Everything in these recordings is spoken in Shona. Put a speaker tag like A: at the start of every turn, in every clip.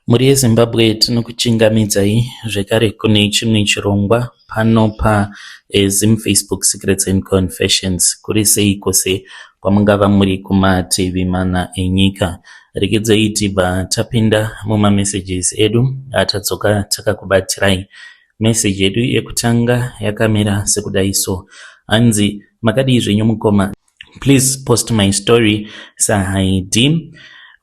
A: Mhuri yeZimbabwe, tinokuchingamidzai zvekare kune chimwe chirongwa pano paZim Facebook Secrets and Confessions. Kuri sei kwose kwamungava muri kumativi mana enyika. Regedzai tibva tapinda mumamessages edu atadzoka takakubatirai. Message yedu yekutanga yakamira sekudai so. Hanzi, "Makadii zvenyu mukoma? Please post my story saHaidi.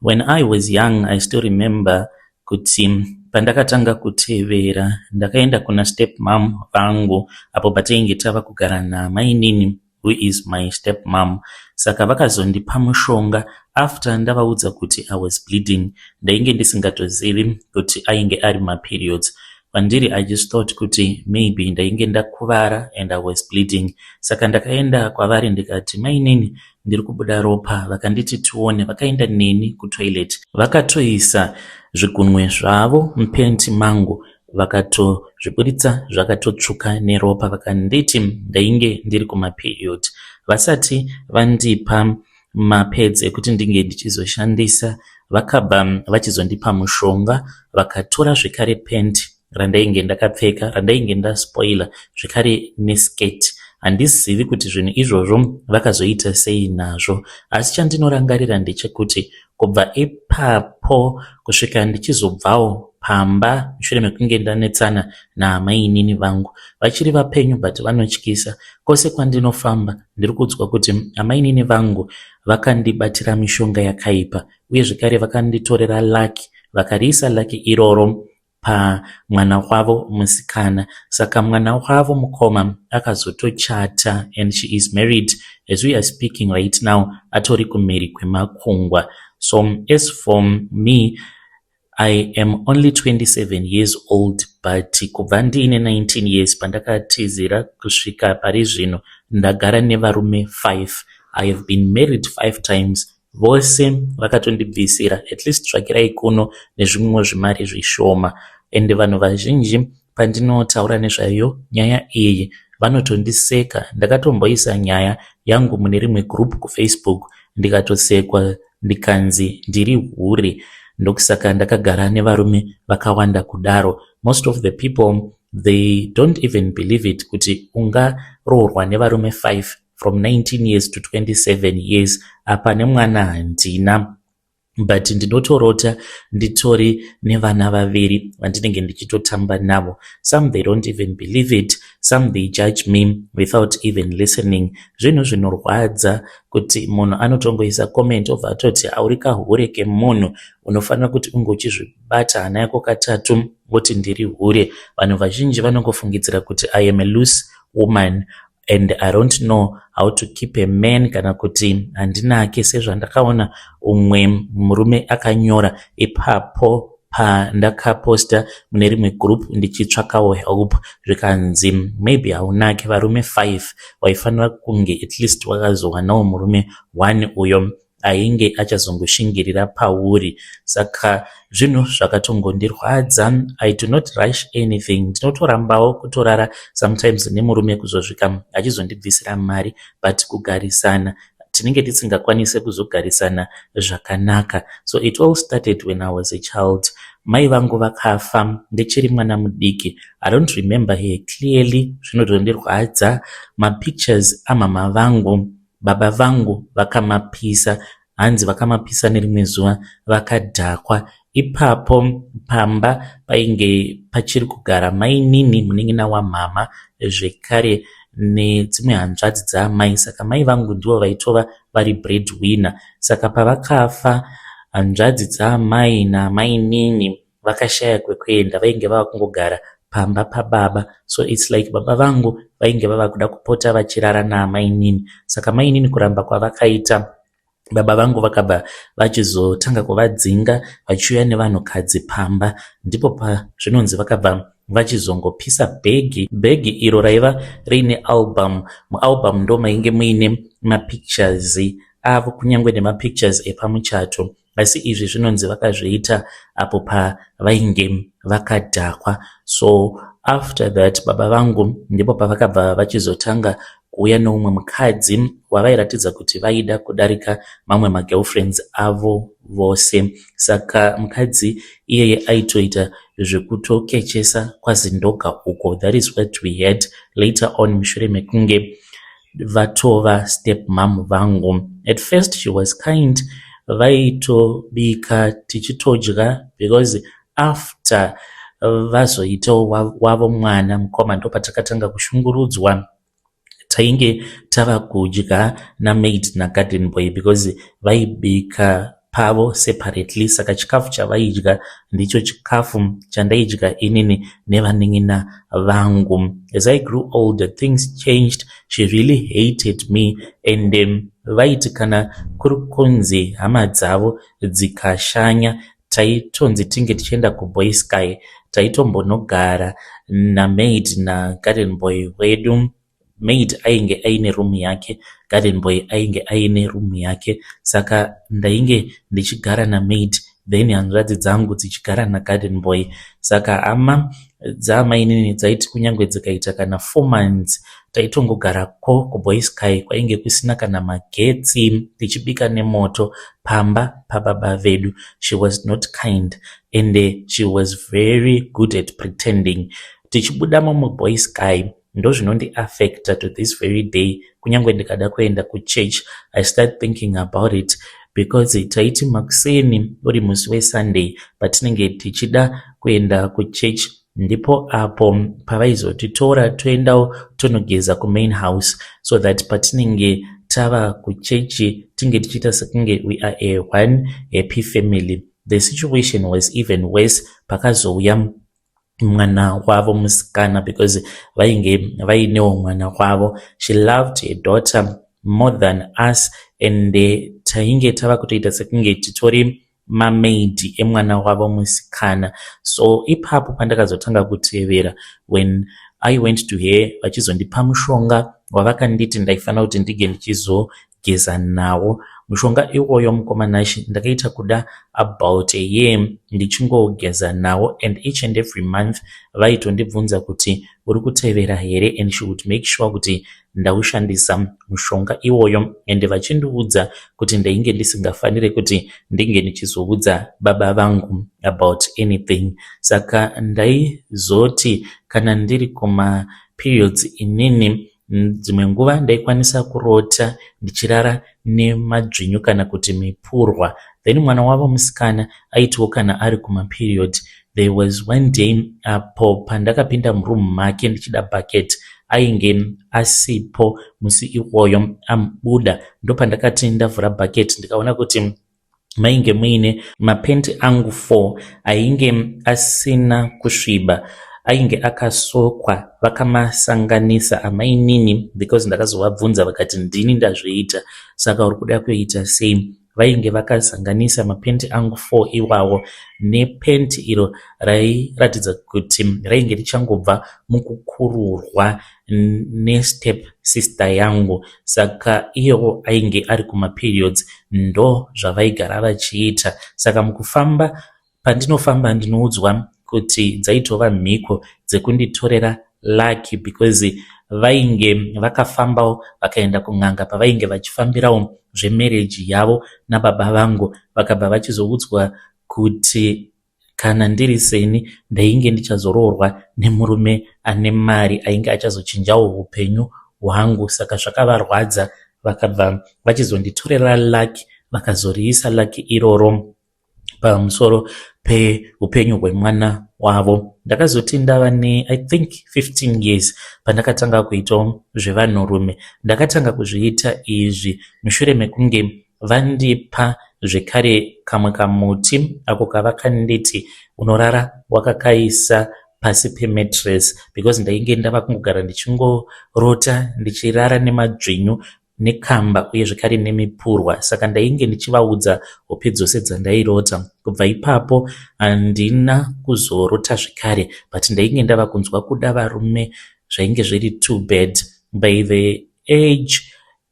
A: When I was young, I still remember kuti pandakatanga kutevera, ndakaenda kuna step mum vangu apo patainge tava kugara namainini, who is my step mum. Saka vakazondipa mushonga after ndavaudza kuti I was bleeding. Ndainge ndisingatozivi kuti ainge ari maperiods kwandiri. I just thought kuti maybe ndainge ndakuvara and I was bleeding. Saka ndakaenda kwavari ndikati, 'Mainini, ndiri kubuda ropa.' Vakanditi tione. Vakaenda neni kutoilet, vakatoisa zvigunwe zvavo mupenti mangu, vakatozviburitsa zvakatotsvuka neropa. Vakanditi ndainge ndiri kumaperiod. Vasati vandipa mapads ekuti ndinge ndichizoshandisa, vakabva vachizondipa mushonga. Vakatora zvekare penti randainge ndakapfeka, randainge ndaspoila, zvekare neskirt. Handizivi kuti zvinhu izvozvo vakazoita sei nazvo, asi chandinorangarira ndechekuti kubva ipapo kusvika ndichizobvawo pamba mushure mekunge ndanetsana naamainini vangu, vachiri vapenyu but vanotyisa. Kwose kwandinofamba ndiri kuudzwa kuti amainini vangu vakandibatira mishonga yakaipa, uye zvekare vakanditorera lucky, vakariisa lucky iroro pamwana wavo musikana. Saka mwana wavo mukoma akazotochata and she is married as we are speaking right now, atori kumhiri kwemakungwa. So as for me, I am only 27 years old, but kubva ndiine 19 years pandakatizira kusvika pari zvino, ndagara nevarume 5. I have been married 5 times. Vose vakatondibvisira at least tsvakirai kuno nezvimwewo zvimari zvishoma. Ende vanhu vazhinji pandinotaura nezvayo nyaya iyi vanotondiseka. Ndakatomboisa nyaya yangu mune rimwe group kuFacebook, ndikatosekwa, ndikanzi ndiri hure, ndokusaka ndakagara nevarume vakawanda kudaro. Most of the people, they don't even believe it kuti ungaroorwa nevarume 5 from 19 years to 27 years. Apa nemwana handina, but ndinotorota nditori nevana vaviri vandinenge ndichitotamba navo. Some, they don't even believe it. Some, they judge me without even listening. Zvinhu zvinorwadza kuti munhu anotongoisa comment, obva atoti auri kahure kemunhu, unofanira kuti unge uchizvibata hana yako katatu woti ndiri hure. Vanhu vazhinji vanongofungidzira kuti I am a loose woman and I don't know how to keep a man, kana kuti handinake, sezvandakaona umwe murume akanyora ipapo pandakaposta mune rimwe group ndichitsvakawo help, zvikanzi maybe haunake, varume 5, waifanira kunge at least wakazowanawo murume 1 uyo ainge achazongoshingirira pauri. Saka zvinhu zvakatongondirwadza. I do not rush anything. Ndinotorambawo kutorara sometimes nemurume kuzosvika achizondibvisira mari, but kugarisana tinenge tisingakwanisi kuzogarisana zvakanaka. So it all started when I was a child. Mai vangu vakafa ndichiri mwana mudiki. I don't remember her clearly, zvinotondirwadza. Mapictures amama vangu, baba vangu vakamapisa. Hanzi vakamapisa nerimwe zuva vakadhakwa. Ipapo pamba painge pachiri kugara mainini, munin'ina wamama, zvekare nedzimwe hanzvadzi dzaamai. Saka mai vangu ndivo vaitova vari bread winner. Saka pavakafa, hanzvadzi dzaamai namainini vakashaya kwekuenda. Vainge vava kungogara pamba pababa. So it's like baba vangu vainge vava kuda kupota vachirara naamainini. Saka mainini kuramba kwavakaita, baba vangu vakabva vachizotanga kuvadzinga, vachiuya nevanhukadzi pamba. Ndipo pazvinonzi vakabva vachizongopisa bhegi, bhegi iro raiva riine album. Mualbum ndo mainge muine mapictures avo, kunyange nemapictures epamuchato. Asi izvi zvinonzi vakazviita apo pavainge vakadhakwa. So after that, baba vangu ndipo pavakabva vachizotanga. kuuya neumwe mukadzi wavairatidza kuti vaida kudarika mamwe magirlfriends avo vose. Saka mukadzi iyeye aitoita zvekutokechesa kwaZindoga uko. That is what we had later on mushure mekunge vatova step mum vangu. At first she was kind, vaitobika tichitodya, because after vazoitawo wavo mwana mukoma, ndopatakatanga kushungurudzwa. Tainge tava kudya namaid nagarden boy because vaibika pavo separately. Saka chikafu chavaidya ndicho chikafu chandaidya inini nevanin'ina vangu. As I grew older, things changed. She really hated me and vaiti kana kuri kunzi hama dzavo dzikashanya, taitonzi tinge tichienda kuBoysky. Taitombonogara namaid nagarden boy wedu. Maid ainge aine rumu yake, garden boy ainge aine rumu yake. Saka ndainge ndichigara namaid, then hanzvadzi dzangu dzichigara nagarden boy. Saka hama dzaamainini dzaiti kunyange dzikaita kana 4 months, taitongogarako kuBoysky. Kwainge kusina kana magetsi, tichibika nemoto pamba pababa vedu. She was not kind and she was very good at pretending. Tichibudamo muBoysky, ndozvinondiaffecta to this very day. Kunyange ndikada kuenda kuchurch, I start thinking about it, because taiti makuseni uri musi weSunday patinenge tichida kuenda kuchechi, ndipo apo pavaizotitora toendawo tonogeza kumain house, so that patinenge tava kuchechi tinge tichiita sekunge we are a one happy family. The situation was even worse pakazouya mwana wavo musikana, because vainge vainewo mwana wavo. She loved her daughter more than us and tainge tava kutoita sekunge titori mamaid emwana wavo musikana. So ipapo pandakazotanga kutevera, when I went to her vachizondipa mushonga wavakanditi ndaifanira kuti ndinge ndichizogeza nawo. Mushonga iwoyo, mukoma Nashe, ndakaita kuda about a year ndichingogeza nawo, and each and every month vaitondibvunza kuti uri kutevera here, and she would make sure kuti ndaushandisa mushonga iwoyo, and vachindiudza kuti ndainge ndisingafaniri kuti ndinge ndichizoudza baba vangu about anything. Saka ndaizoti kana ndiri kumaperiods inini, dzimwe nguva ndaikwanisa kurota ndichirara nemadzvinyu kana kuti mipurwa. Then mwana wavo musikana aitiwo kana ari kumaperiod, there was one day apo pandakapinda murumu make ndichida bucket, ainge asipo musi iwoyo, abuda. Ndopandakati ndavhura bucket, ndikaona kuti mainge muine mapenti angu 4 ainge asina kusviba, ainge akasokwa, vakamasanganisa amainini, because ndakazovabvunza vakati ndini ndazviita, saka uri kuda kuita sei? Vainge vakasanganisa mapenti angu 4 iwawo nepenti iro rairatidza kuti rainge richangobva mukukururwa nestep sister yangu. Saka iyewo ainge ari kumaperiods. Ndo zvavaigara vachiita. Saka mukufamba pandinofamba, ndinoudzwa kuti dzaitova mhiko dzekunditorera lucky, because vainge vakafambawo vakaenda kun'anga pavainge vachifambirawo zvemarriage yavo nababa vangu. Vakabva vachizoudzwa kuti kana ndiri seni, ndainge ndichazoroorwa nemurume ane mari ainge achazochinjawo upenyu hwangu. Saka zvakavarwadza, vakabva vachizonditorera lucky, vakazoriisa lucky iroro pamusoro peupenyu hwemwana wavo. Ndakazoti ndava ne, I think, 15 years pandakatanga kuitawo zvevanhurume. Ndakatanga kuzviita izvi mushure mekunge vandipa zvekare kamwe kamuti ako kavakanditi unorara wakakaisa pasi pemattress, because ndainge ndava kungogara ndichingorota ndichirara nemadzvinyu nekamba uye zvekare nemipurwa. Saka ndainge ndichivaudza hope dzose dzandairota. Kubva ipapo handina kuzorota zvekare, but ndainge ndava kunzwa kuda varume, zvainge zviri too bad. By the age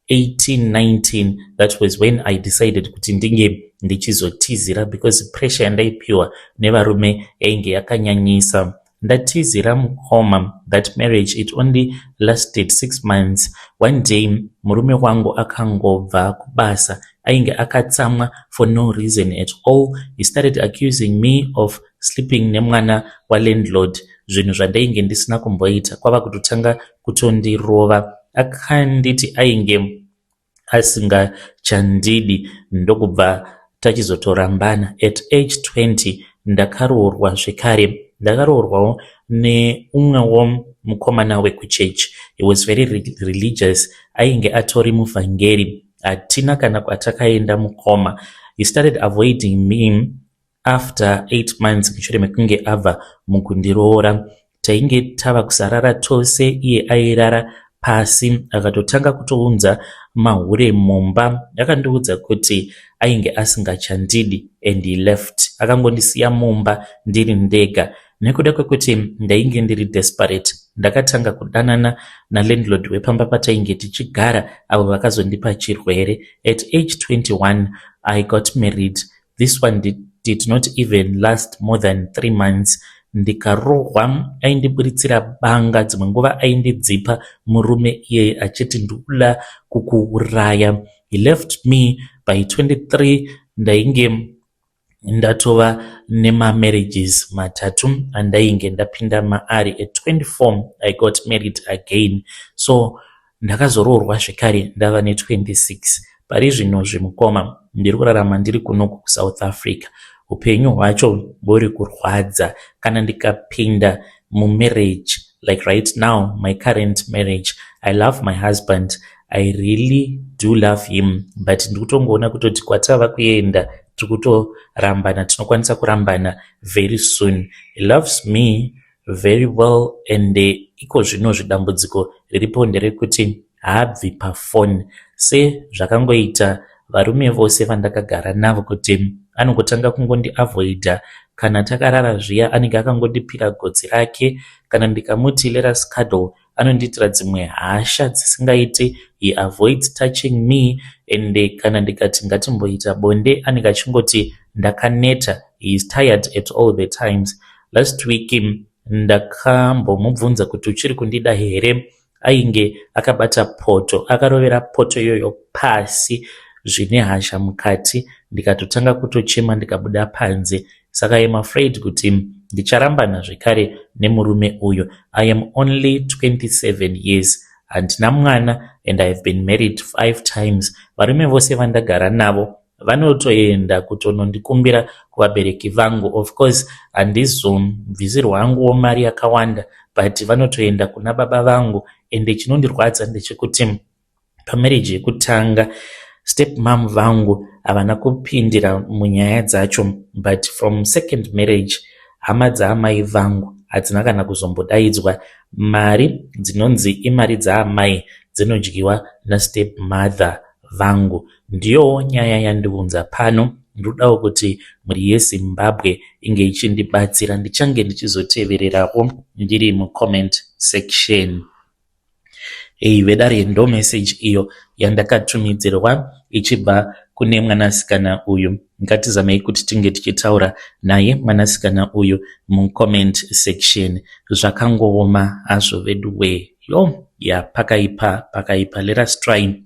A: 18 19, that was when I decided kuti ndinge ndichizotizira, because pressure yandaipiwa nevarume yainge yakanyanyisa. Ndatizira mukoma that marriage, it only lasted 6 months. One day murume wangu akangobva kubasa, ainge akatsamwa for no reason at all. He started accusing me of sleeping nemwana walandlord, zvinhu zvandainge ndisina kumboita. Kwava kutotanga kutondirova. Akanditi ainge asingachandidi, ndokubva tachizotorambana. At age 20 ndakaroorwa zvekare. Ndakaroorwawo neumwewo mukomana wekuchechi. He was very religious, ainge atori muvhangeri. Hatina kana kwatakaenda mukoma. He started avoiding me after 8 months mushure mekunge abva mukundiroora. Tainge tava kusarara tose, iye airara pasi. Akatotanga kutounza mahure mumba. Akandiudza kuti ainge asingachandidi and he left. Akangondisiya mumba ndiri ndega. Nekuda kwekuti ndainge ndiri desperate, ndakatanga kudanana nalandlord wepamba patainge tichigara, avo vakazondipa chirwere. At age 21 I got married. This one did not even last more than 3 months. Ndikarohwa, aindiburitsira banga, dzimwe nguva aindidzipa murume iyeye achiti, "Ndikuda kukuuraya." He left me by 23. Ndainge ndatova nemamarriages matatu andainge ndapinda maari. At 24 I got married again, so ndakazoroorwa zvekare ndava ne26. Pari zvino zvimukoma, ndiri kurarama ndiri kunoku kuSouth Africa. Upenyu hwacho huri kurwadza. Kana ndikapinda mumarriage, like right now, my current marriage, I love my husband, I really do love him, but ndiri kutongoona kutoti kwatava kuenda tiri kutorambana, tinokwanisa kurambana very soon. He loves me very well and iko zvino zvidambudziko riripo nderekuti haabvi pafoni, sezvakangoita varume vose vandakagara navo, kuti anongotanga kungondiavoida. Kana takarara zviya, anenge akangondipira gotsi rake. Kana ndikamuti, "Let us cuddle," anondiitira dzimwe hasha dzisingaiti. He avoids touching me and kana ndikati ngatimboita bonde, anenge achingoti, "Ndakaneta." He is tired at all the times. Last week ndakambomubvunza kuti, "Uchiri kundida here?" Ainge akabata poto, akarovera poto iyoyo pasi zvine hasha mukati. Ndikatotanga kutochema, ndikabuda panze. Saka I am afraid kuti ndicharambana zvekare nemurume uyu. I am only 27 years, handina mwana and I have been married five times. Varume vose vandagara navo vanotoenda kutonondikumbira kuvabereki vangu. Of course handizobvisirwa hanguwo mari yakawanda, but vanotoenda kuna baba vangu. Ende chinondirwadza ndechekuti pamarriage yekutanga, step mum vangu havana kupindira munyaya dzacho, but from second marriage hama dzaamai vangu hadzina kana kuzombodaidzwa. Mari dzinonzi imari dzaamai dzinodyiwa nastep mother vangu. Ndiyowo nyaya yandiunza pano. Ndodawo kuti mhuri yeZimbabwe inge ichindibatsira. Ndichange ndichizotevererawo ndiri mucomment section. Ei vedare, ndo message iyo yandakatumidzirwa ichibva kune mwanasikana uyu. Ngatizamei kuti tinge tichitaura naye mwanasikana uyu mucomment section. Zvakangooma hazvo vedu we. Yo ya, pakaipa, pakaipa. Let us try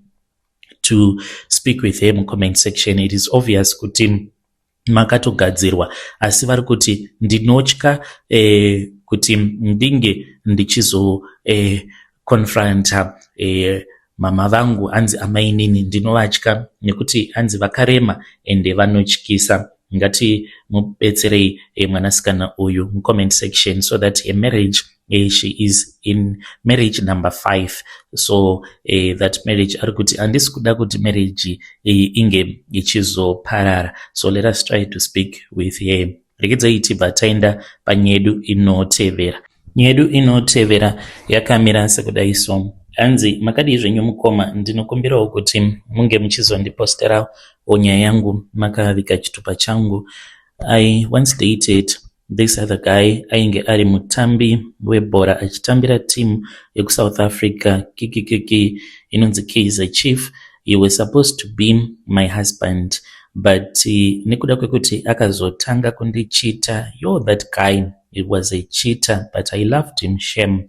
A: to speak with her mucomment section. It is obvious kuti makatogadzirwa, asi vari kuti ndinotya kuti ndinge ndichizo confronta mama vangu. Hanzi amainini ndinovatya nekuti hanzi vakarema ende vanotyisa. Ngatimubetserei mwanasikana uyu mucomment section so that a marriage, she is in marriage number five, so that marriage, ari kuti handisi kuda kuti marriage inge ichizoparara. So let us try to speak with her. Regedzai tibva taenda panyedu inotevera. Nyedu inotevera yakamira sekudai so. Hanzi, "Makadii zvenyu mukoma? Ndinokumbirawo kuti munge muchizondiposterawo nyaya yangu makaviga chitupa changu. I once dated this other guy. Ainge ari mutambi webhora, achitambira team yekuSouth Africa, kikikiki, inonzi Kaizer Chief. He was supposed to be my husband, but nekuda kwekuti akazotanga kundichita, yo, that guy, He was a cheater, but I loved him, shame.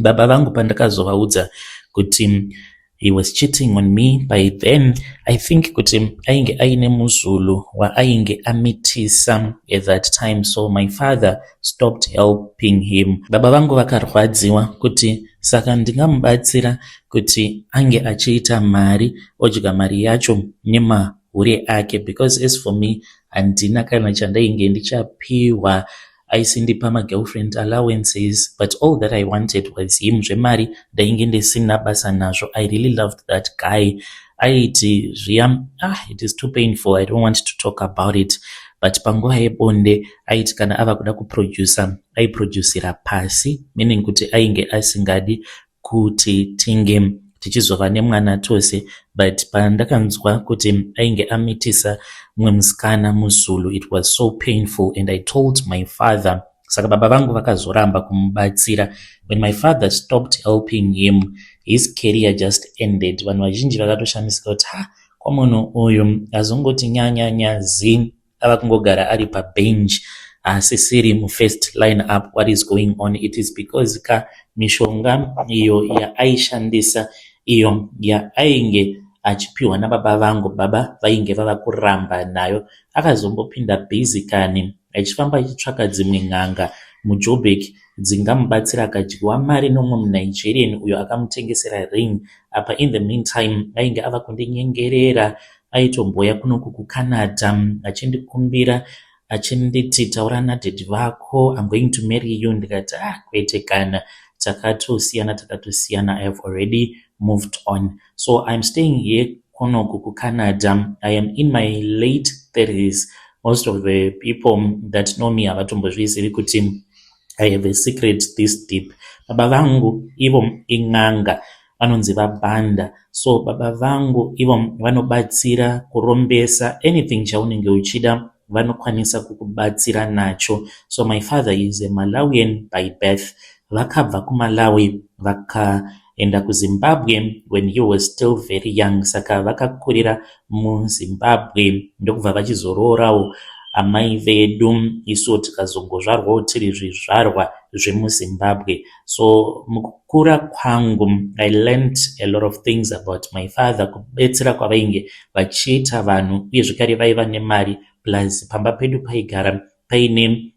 A: Baba vangu pandakazovaudza kuti he was cheating on me, by then I think kuti ainge aine muZulu waainge amitisa at that time, so my father stopped helping him. Baba vangu vakarwadziwa kuti saka ndingamubatsira kuti ange achiita mari, odya mari yacho nemahure ake, because as for me, handina kana chandainge ndichapiwa. Aisindipa magirlfriend allowances, but all that I wanted was him. Zvemari ndainge ndisina basa nazvo. I really loved that guy. Aiti zviya, ah, it is too painful, I don't want to talk about it, but panguva yebonde aiti kana ava kuda kuprodusa, aiproducira pasi, meaning kuti ainge asingadi kuti tinge tichizova nemwana tose. But pandakanzwa kuti ainge amitisa mumwe musikana muZulu, it was so painful and I told my father. Saka baba vangu vakazoramba kumubatsira. When my father stopped helping him, his career just ended. Vanhu vazhinji vakatoshamisika kuti, ha, kwamunhu uyu azongoti nyanyanyazi, ava kungogara ari pabench, haasisiri mufirst line up. What is going on? It is because ka mishonga iyo yaaishandisa, iyo yaainge achipiwa nababa vangu, baba vainge vava kuramba nayo. Akazombopinda busy kani, achifamba achitsvaka dzimwe n'anga muJoburg dzingamubatsira. Akadyiwa mari nomumwe muNigerian uyo akamutengesera ring. Apa in the meantime ainge ava kundinyengerera. Aitomboya kunoku kuCanada achindikumbira, achinditi, "Taura nadaddy vako, I'm going to marry you." Ndikati, "Ah, kwete kana, takatosiyana, takatosiyana. I have already moved on." So I'm staying here kunoku kuCanada. I am in my late 30s. Most of the people that know me havatombozvizivi kuti I have a secret this deep. Baba vangu ivo in'anga, vanonzi vaBhanda. So baba vangu ivo vanobatsira kurombesa. Anything chaunenge uchida, vanokwanisa kukubatsira nacho. So my father is a Malawian by birth. Vakabva kuMalawi vakaenda kuZimbabwe when he was still very young. Saka vakakurira muZimbabwe, ndokubva vachizoroorawo amai vedu, isuwo tikazongozvarwawo tiri zvizvarwa zvemuZimbabwe. So mukukura kwangu, I learned a lot of things about my father, kubetsera kwavainge vachiita vanhu, uye zvekare vaiva nemari. Plus pamba pedu paigara paine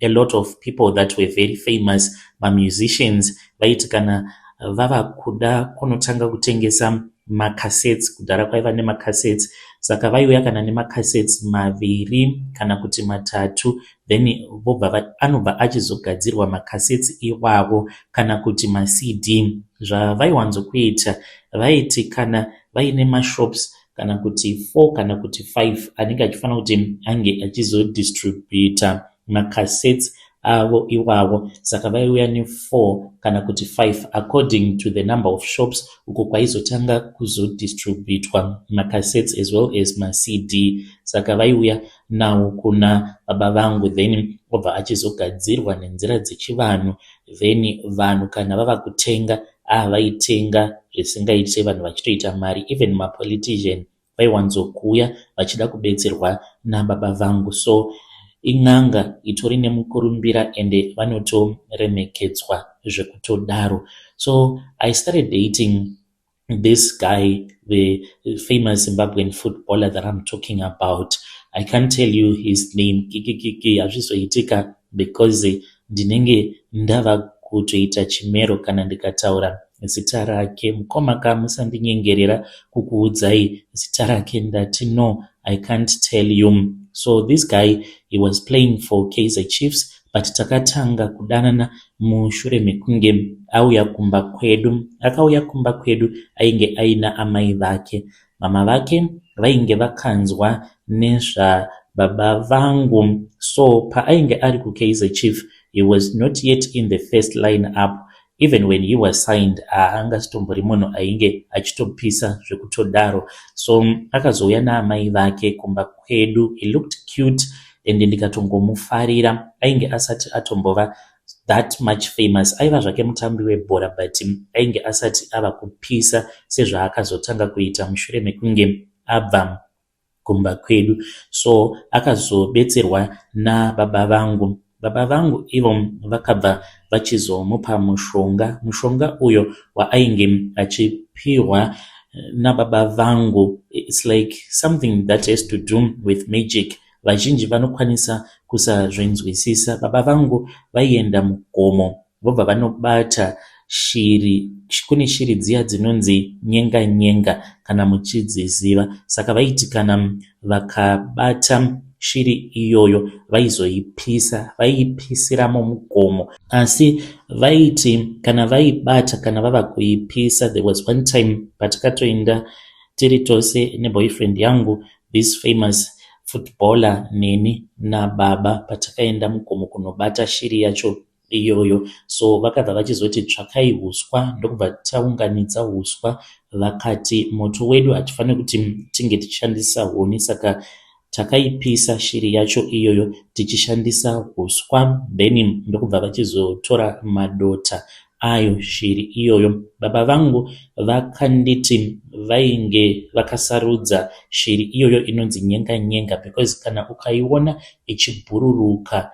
A: a lot of people that were very famous, mamusicians. Vaiti kana vava kuda kunotanga kutengesa macassettes, kudhara kwaiva nemacassettes, saka vaiuya kana nemacassettes maviri kana kuti matatu, then vobva anobva achizogadzirwa macassettes iwavo kana kuti maCD. Zvavaiwanzokuita, vaiti kana vaine mashops kana kuti 4 kana kuti 5 anenge achifanira kuti ange achizodistributa macassettes avo iwavo, saka vaiuya ne4 kana kuti 5 according to the number of shops uko kwaizotanga kuzodistributwa macassettes as well as maCD. Saka vaiuya nawo kuna baba vangu, then obva achizogadzirwa nenzira dzechivanhu. Then vanhu kana vava kutenga, vaitenga zvisingaite, vanhu vachitoita mari. Even mapolitician vaiwanzokuuya vachida kubetserwa nababa vangu. So in'anga itori nemukurumbira ende vanotoremekedzwa zvekutodaro. So I started dating this guy, the famous Zimbabwean footballer that I'm talking about. I can't tell you his name, kikikiki, hazvizoitika, because ndinenge ndava kutoita chimero kana ndikataura zita rake. Mukomaka, musandinyengerera kukuudzai zita rake. Ndati no, I can't tell you. So this guy, he was playing for Kaizer Chiefs, but takatanga kudanana mushure mekunge auya kumba kwedu. Akauya kumba kwedu ainge aina amai vake. Mama vake vainge vakanzwa nezvababa vangu. So paainge ari kuKaizer Chief, he was not yet in the first line up. Even when he was signed, haangatombori munhu ainge achitopisa zvekutodaro. So akazouya naamai vake kumba kwedu. He looked cute and ndikatongomufarira. Ainge asati atombova that much famous. Aiva zvake mutambi webhora, but ainge asati ava kupisa sezvaakazotanga kuita mushure mekunge abva kumba kwedu. So akazobetserwa nababa vangu. Baba vangu ivo vakabva vachizomupa mushonga, mushonga uyo waainge achipihwa nababa vangu. It's like something that has to do with magic. Vazhinji vanokwanisa kusazvinzwisisa. Baba vangu vaienda mugomo vobva vanobata shiri. Kune shiri dziya dzinonzi nyenga nyenga, kana muchidziziva. Saka vaiti kana vakabata shiri iyoyo, vaizoipisa, vaiipisiramo mugomo. Asi vaiti kana vaibata, kana vava kuipisa, there was one time patakatoenda tiri tose neboyfriend yangu, this famous footballer, neni nababa, patakaenda mugomo kunobata shiri yacho iyoyo. So vakabva vachizoti, "Tsvakai uswa." Ndokubva taunganidza uswa. Vakati moto wedu hatifaniri kuti tinge tichishandisa huni, saka takaipisa shiri yacho iyoyo tichishandisa uswa. Then ndokubva vachizotora madota ayo shiri iyoyo. Baba vangu vakanditi vainge vakasarudza shiri iyoyo inonzi nyenga nyenga because kana ukaiona ichibhururuka,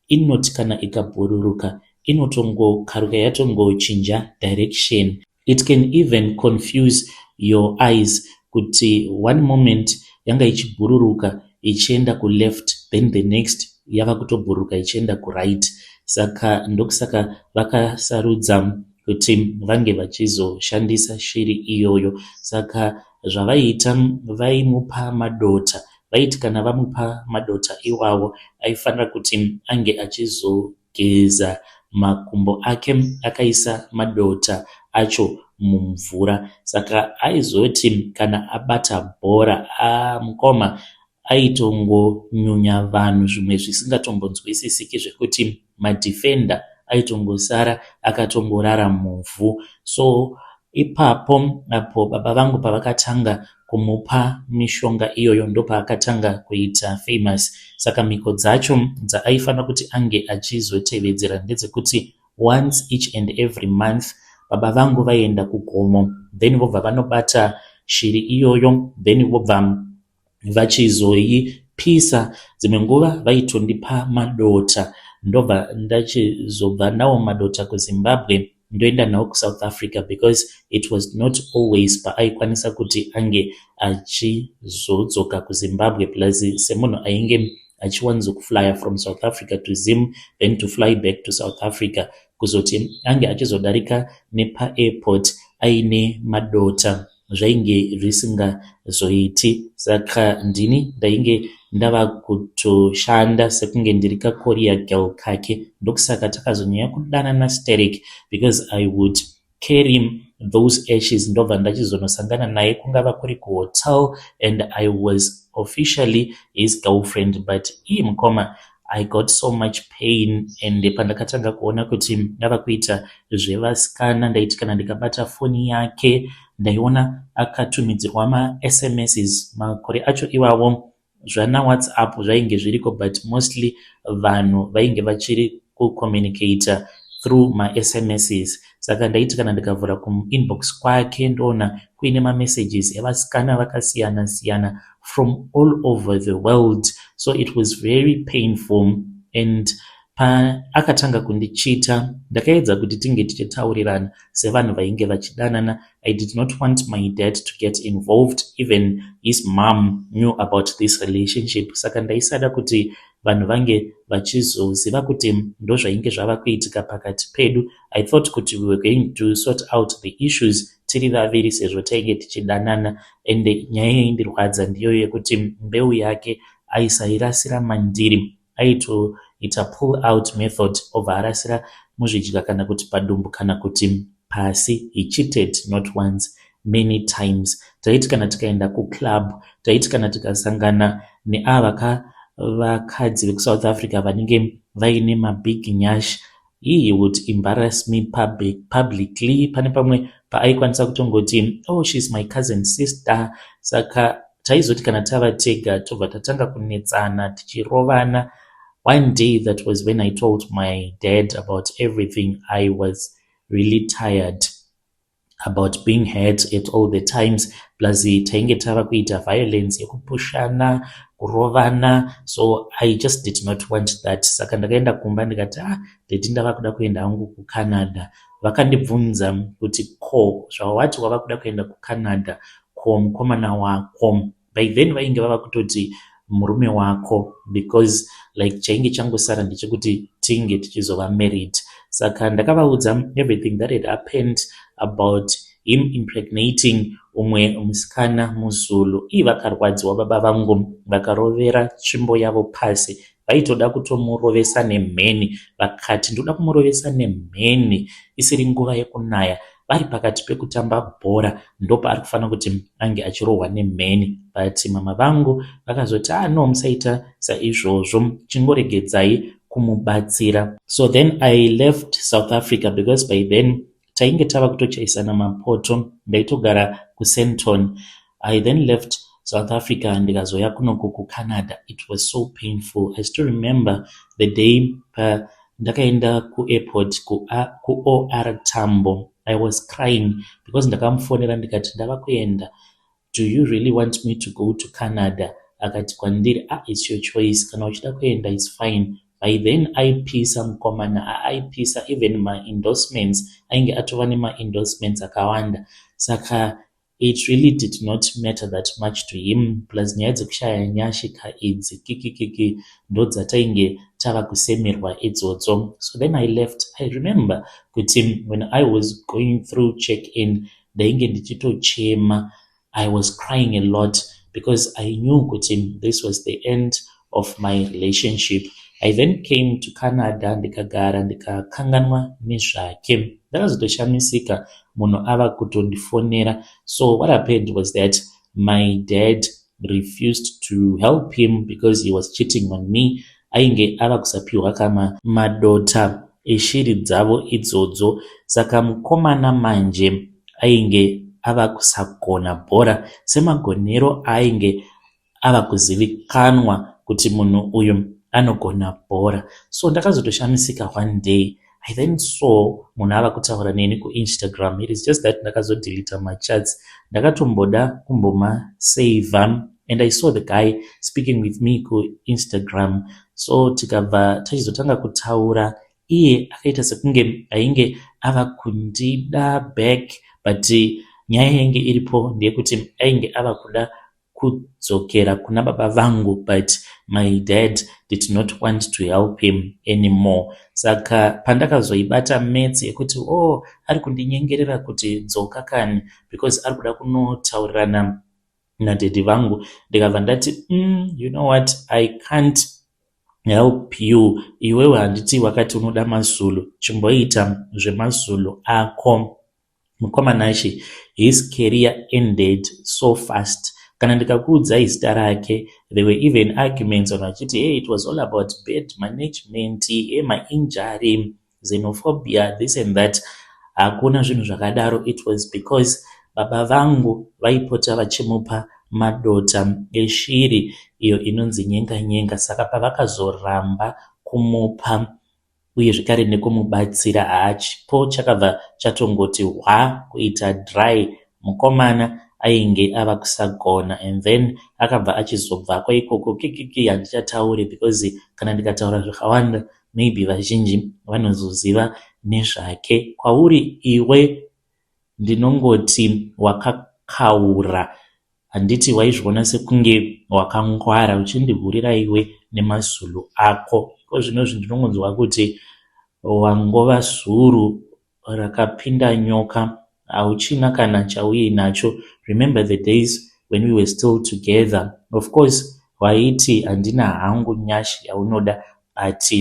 A: inoti kana ikabhururuka inotongokaruka yatongochinja direction. It can even confuse your eyes kuti one moment yanga ichibhururuka ichienda kuleft, then the next yava kutobhururuka ichienda kuright. Saka ndokusaka vakasarudza kuti vange vachizoshandisa shiri iyoyo. Saka zvavaiita, vaimupa madota. Vaiti kana vamupa madota iwawo, aifanira kuti ange achizogeza makumbo ake akaisa madota acho mumvura. Saka aizoti kana abata bhora, mukoma, aitongonyunya vanhu zvimwe zvisingatombonzwisisiki, zvekuti madefender aitongosara akatongorara muvhu. So ipapo apo baba vangu pavakatanga kumupa mishonga iyoyo, ndopaakatanga kuita famous. Saka mhiko dzacho dzaaifanira kuti ange achizotevedzera ndedzekuti once each and every month baba vangu vaienda kugomo, then vobva vanobata shiri iyoyo, then vobva vachizoipisa. Dzimwe nguva vaitondipa madota, ndobva ndachizobva nawo madota kuZimbabwe, ndoenda nawo kuSouth Africa, because it was not always paaikwanisa kuti ange achizodzoka kuZimbabwe. Plus semunhu ainge achiwanzokuflya from South Africa to Zim, then to fly back to South Africa, kuzoti ange achizodarika nepaairport aine madota zvainge zvisingazoiti. Saka ndini ndainge ndava kutoshanda sekunge ndiri kacourier girl kake. Ndokusaka takazonyanya kudanana sterek, because I would carry those ashes, ndobva ndachizonosangana naye kungava kuri kuhotel, and I was officially his girlfriend. But iye mukoma, I got so much pain. And pandakatanga kuona kuti ndava kuita zvevasikana, ndaiti kana ndikabata foni yake, ndaiona akatumidzirwa maSMSs. Makore acho iwawo zvana WhatsApp zvainge zviriko, but mostly vanhu vainge vachiri kucommunicata through maSMSs. Saka ndaiti kana ndikavhura kuinbox kwake, ndoona kuine mamessages evasikana vakasiyana siyana from all over the world. So it was very painful. And paakatanga kundicheata, ndakaedza kuti tinge tichitaurirana sevanhu vainge vachidanana. I did not want my dad to get involved. Even his mom knew about this relationship, saka ndaisada kuti vanhu vange vachizoziva kuti ndozvainge zvava kuitika pakati pedu. I thought kuti we were going to sort out the issues tiri vaviri sezvo tainge tichidanana. Ende nyaya yaindirwadza ndiyo yekuti mbeu yake aisairasira mandiri, aitoita pull out method, obva arasira muzvidya kana kuti padumbu kana kuti pasi. He cheated not once, many times. Taiti kana tikaenda kuclub, taiti kana tikasangana neava vakadzi vekuSouth Africa vanenge vaine mabig nyash, he would embarrass me publicly. Pane pamwe paaikwanisa kutongoti, "Oh, she's my cousin sister." Saka taizoti kana tava tega, tobva tatanga kunetsana, tichirovana. One day, that was when I told my dad about everything. I was really tired. About being hurt at all the times, plus tainge tava kuita violence yekupushana, kurovana, so I just did not want that. Saka ndakaenda kumba ndikati, "Ah, daddy, ndava kuda kuenda hangu kuCanada." Vakandibvunza kuti, "Ko zvawati wava kuda kuenda kuCanada, ko mukomana wako?" By then vainge vava kutoti murume wako, because like chainge changosara ndechekuti tinge tichizova married. Saka ndakavaudza everything that had happened about him impregnating umwe musikana muZulu. Ii, vakarwadziwa baba vangu, vakarovera tsvimbo yavo pasi. Vaitoda kutomurovesa nemheni. Vakati, "Ndoda kumurovesa nemheni isiri nguva yekunaya, vari pakati pekutamba bhora, ndopaari kufanira kuti ange achirohwa nemheni." But mama vangu vakazoti, "Ah no, musaita saizvozvo, chingoregedzai kumubatsira." So then I left South Africa because by then tainge tava kutochaisana mapoto. Ndaitogara kuSandton. I then left South Africa ndikazoya kunoku kuCanada. It was so painful. I still remember the day pandakaenda kuairport kuOR Tambo. I was crying because ndakamufonera ndikati, "Ndava kuenda. Do you really want me to go to Canada?" Akati kwandiri, "Ah, it's your choice. Kana uchida kuenda, it's fine." By then aipisa mukomana, aipisa. Even maendorsements, ainge atova nemaendorsements akawanda, saka it really did not matter that much to him. Plus nyaya dzekushaya nyashika idzi, kikikiki, ndo dzatainge tava kusemerwa idzodzo. So then I left. I remember kuti when I was going through check in, ndainge ndichitochema. I was crying a lot because I knew kuti this was the end of my relationship. I then came to Canada, ndikagara, ndikakanganwa nezvake. Ndakazotoshamisika munhu ava kutondifonera. So what happened was that my dad refused to help him because he was cheating on me. Ainge ava kusapiwa kama madota eshiri dzavo idzodzo. Saka mukomana manje ainge ava kusagona bhora semagonero aainge ava kuzivikanwa kuti munhu uyu anogona bhora. So ndakazotoshamisika one day, I then saw munhu ava kutaura neni kuInstagram. It is just that ndakazodeleta machats, ndakatomboda kumbomasavha, and I saw the guy speaking with me kuInstagram. So tikabva tachizotanga kutaura. Iye akaita sekunge ainge ava kundida back, but nyaya yainge iripo ndeyekuti ainge ava kuda kudzokera kuna baba vangu, but my dad did not want to help him anymore. Saka pandakazoibata metsi yekuti, oh, ari kundinyengerera kuti dzoka kani, because ari kuda kunotaurirana nadaddy vangu, ndikabva ndati, you know what? I can't help you. Iwewe handiti wakati unoda maZulu? Chimboita zvemaZulu ako." Mukomanashi, his career ended so fast. Kana ndikakuudzai zita rake, there were even arguments, vanhu vachiti, "Hey, it was all about bad management, hey, mainjury, xenophobia, this and that." Hakuna zvinhu zvakadaro. It was because baba vangu vaipota vachimupa madota eshiri iyo inonzi nyenga nyenga. Saka pavakazoramba kumupa uye zvekare nekumubatsira, haachipo chakabva chatongoti hwa kuita dry. Mukomana ainge ava kusagona, and then akabva achizobvako ikoko. Kikiki, handichatauri because kana ndikataura zvakawanda, maybe vazhinji vanozoziva nezvake. Kwauri iwe ndinongoti wakakaura. Handiti waizviona sekunge wakangwara uchindihurira iwe nemaZulu ako? Iko zvinozvi ndinongonzwa kuti wangova zuru rakapinda nyoka, hauchina kana chauinacho. Remember the days when we were still together? Of course waiti handina hangu nyashi yaunoda, but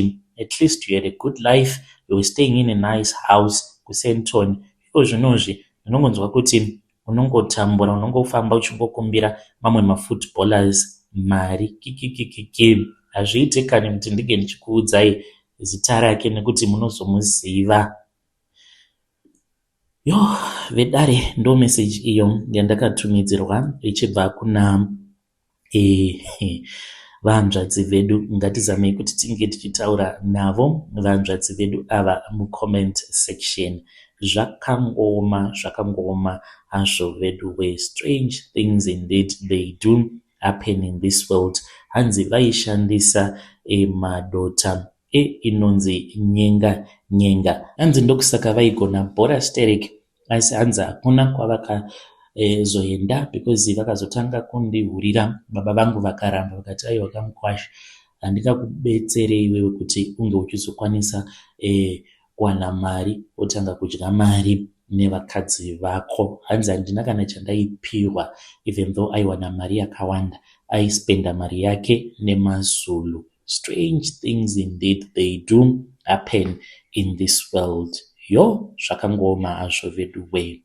A: at least you had a good life. You were staying in a nice house kuSandton. Iko zvinozvi ndinongonzwa kuti unongotambura, unongofamba uchingokumbira mamwe mafootballers mari. Kikikikiki, hazviiti kani kuti ndinge ndichikuudzai zita rake nekuti munozomuziva. Yo, vedare, ndo meseji iyo yandakatumidzirwa ichibva kuna vahanzvadzi vedu. Ngatizamei kuti tinge tichitaura navo vahanzvadzi vedu ava mucomment section. Zvakangooma, zvakangooma hazvo veduwe. Strange things indeed, they do happen in this world. Hanzi vaishandisa madota einonzi nyenga nyenga. Hanzi ndokusaka vaigona bhora sterek, asi hanzi hakuna kwavakazoenda because vakazotanga kundihurira. Baba vangu vakaramba, vakati, "Aiwa kamukwasha, handingakubetsere iwewe kuti unge uchizokwanisa kuwana mari, wotanga kudya mari nevakadzi vako." Hanzi handina kana chandaipiwa. Even though aiwana mari yakawanda, aispenda mari yake nemaZulu. Strange things indeed, they do happen in this world. Yo, zvakangooma hazvo veduwe.